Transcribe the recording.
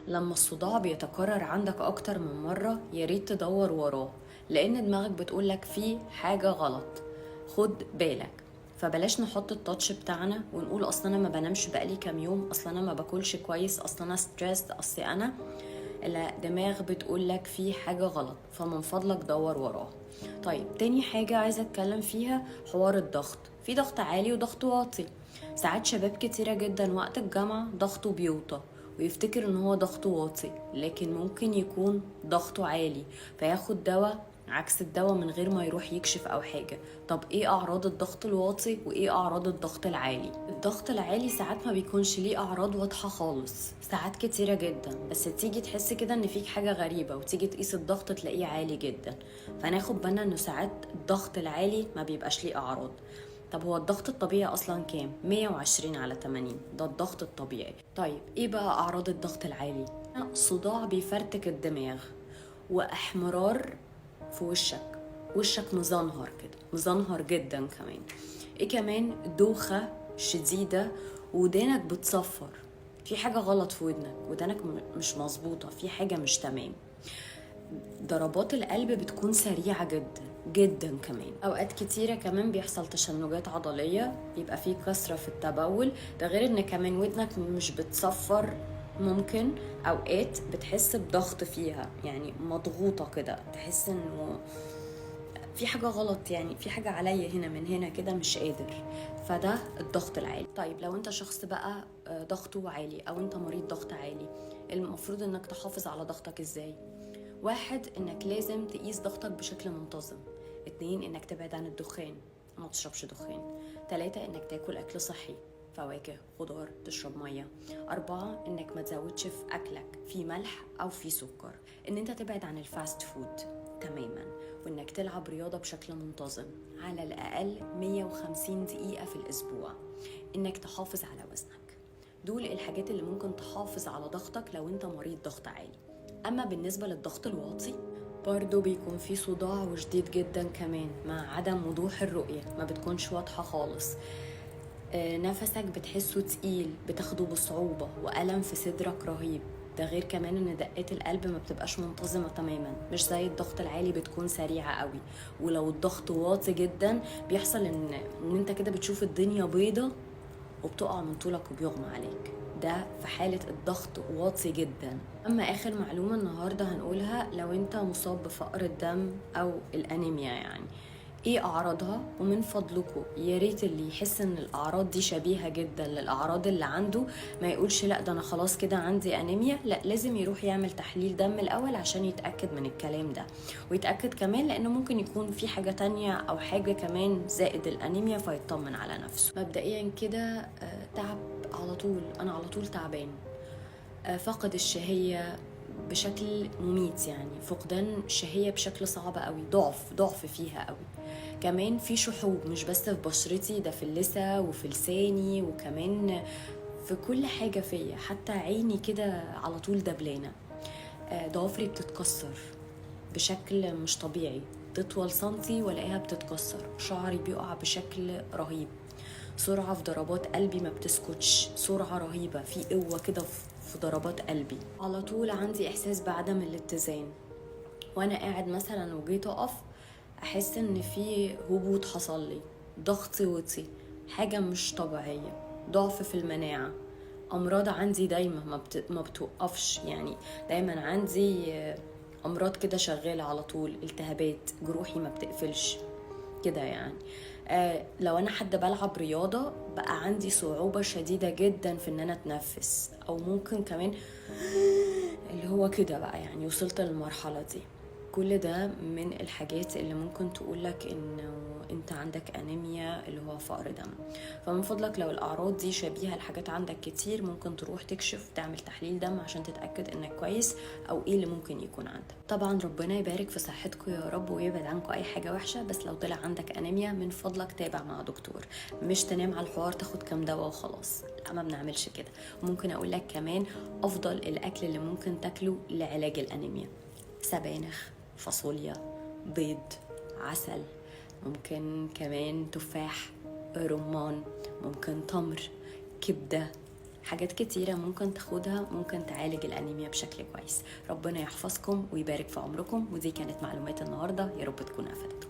لما الصداع بيتكرر عندك أكتر من مرة يا ريت تدور وراه، لأن دماغك بتقولك فيه حاجة غلط، خد بالك. فبلاش نحط ال touch بتاعنا ونقول اصل انا ما بنامش بقالي كام يوم، اصل انا ما باكلش كويس، اصل انا stressed، اصل انا لا، دماغ بتقولك في حاجة غلط، فمن فضلك دور وراه. طيب تاني حاجة عايزة اتكلم فيها حوار الضغط. في ضغط عالي وضغط واطي. ساعات شباب كتيرة جدا وقت الجامعة ضغطه بيوطى ويفتكر ان هو ضغطه واطي، لكن ممكن يكون ضغطه عالي، فياخد دواء عكس الدواء من غير ما يروح يكشف او حاجة. طب ايه اعراض الضغط الواطي وايه اعراض الضغط العالي؟ الضغط العالي ساعات ما بيكونش ليه اعراض واضحة خالص، ساعات كتيرة جدا، بس تيجي تحس كده ان فيك حاجة غريبة وتيجي تقيس الضغط تلاقيه عالي جدا. فناخد بالنا انه ساعات الضغط العالي ما بيبقاش ليه اعراض. طب هو الضغط الطبيعي اصلا كام؟ 120/80، ده الضغط الطبيعي. طيب ايه بقى اعراض الضغط العالي؟ صداع بيفرتك الدماغ، واحمرار في وشك، وشك مزنهر كده، مزنهر جدا كمان. ايه كمان؟ دوخة شديدة، ودانك بتصفر، في حاجة غلط في ودنك، ودانك مش مظبوطة، في حاجة مش تمام. ضربات القلب بتكون سريعة جدا جدا كمان. اوقات كتيرة كمان بيحصل تشنجات عضلية، بيبقى فيه كسرة في التبول، ده غير ان كمان ودنك مش بتصفر، ممكن اوقات بتحس بضغط فيها، يعني مضغوطة كده، تحس انه في حاجة غلط، يعني في حاجة عليا هنا من هنا كده مش قادر. فده الضغط العالي. طيب لو انت شخص بقى ضغطه عالي او انت مريض ضغط عالي، المفروض انك تحافظ على ضغطك ازاي؟ 1 انك لازم تقيس ضغطك بشكل منتظم. 2 انك تبعد عن الدخان، ما تشربش دخان. 3 انك تاكل اكل صحي، فواكه، خضار، تشرب ميه. 4 انك ما تزودش في اكلك في ملح او في سكر. ان انت تبعد عن ال fast food تماما، وانك تلعب رياضة بشكل منتظم على الاقل 150 دقيقة في الاسبوع. انك تحافظ على وزنك. دول الحاجات اللي ممكن تحافظ على ضغطك لو انت مريض ضغط عالي. اما بالنسبة للضغط الواطي برضو بيكون في صداع وشديد جدا كمان، مع عدم وضوح الرؤية، ما بتكونش واضحة خالص. نفسك بتحسه تقيل، بتاخده بصعوبة، وألم في صدرك رهيب. ده غير كمان ان دقات القلب ما بتبقاش منتظمة تماما، مش زي الضغط العالي بتكون سريعة قوي. ولو الضغط واطي جدا بيحصل ان انت كده بتشوف الدنيا بيضة وبتقع من طولك وبيغمى عليك. ده في حالة الضغط واطي جدا. أما آخر معلومة النهاردة هنقولها، لو أنت مصاب بفقر الدم أو الأنيميا، يعني إيه أعراضها؟ ومن فضلكم يا ريت اللي يحس إن الأعراض دي شبيهة جدا للأعراض اللي عنده ما يقولش لا ده أنا خلاص كده عندي أنيميا، لا لازم يروح يعمل تحليل دم الأول عشان يتأكد من الكلام ده، ويتأكد كمان لأنه ممكن يكون في حاجة تانية أو حاجة كمان زائد الأنيميا، فيطمن على نفسه. مبدئيا كده تعب على طول، أنا على طول تعبان، فقد الشهية بشكل مميت، يعني فقدان شهية بشكل صعب قوي، ضعف فيها قوي. كمان في شحوب مش بس في بشرتي، ده في اللثة وفي لساني وكمان في كل حاجة فيا، حتى عيني كده على طول دبلانة. ضوافري بتتكسر بشكل مش طبيعي، تطول سنتي والاقيها بتتكسر، شعري بيقع بشكل رهيب، سرعة في ضربات قلبي ما بتسكتش، سرعة رهيبة، في قوة كده في ضربات قلبي. على طول عندي إحساس بعدم الاتزان، وأنا قاعد مثلا وجيت أقف أحس إن في هبوط حصل لي، ضغطي وطي، حاجة مش طبيعية، ضعف في المناعة، أمراض عندي دايما ما بتوقفش، يعني دايما عندي أمراض كده شغالة على طول، التهابات، جروحي ما بتقفلش كده يعني. لو أنا حد بلعب رياضة بقى عندي صعوبة شديدة جدا في إن أنا أتنفس، أو ممكن كمان اللي هو كده بقى، يعني وصلت للمرحلة دي. كل ده من الحاجات اللي ممكن تقولك إنه أنت عندك أنيميا اللي هو فقر دم. فمن فضلك لو الأعراض دي شبيهة لحاجات عندك كتير، ممكن تروح تكشف، تعمل تحليل دم عشان تتأكد إنك كويس أو إيه اللي ممكن يكون عندك. طبعا ربنا يبارك في صحتكم يا رب ويبعد عنكم أي حاجة وحشة، بس لو طلع عندك أنيميا من فضلك تابع مع دكتور، مش تنام على الحوار تاخد كام دواء وخلاص، لا ما بنعملش كده. ممكن أقول لك كمان أفضل الأكل اللي ممكن تاكله لعلاج الأنيميا: سبانخ، فاصوليا، بيض، عسل، ممكن كمان تفاح، رمان، ممكن تمر، كبدة، حاجات كتيرة ممكن تاخدها ممكن تعالج الأنيميا بشكل كويس. ربنا يحفظكم ويبارك في عمركم. ودي كانت معلومات النهاردة، يا رب تكون أفادتكم.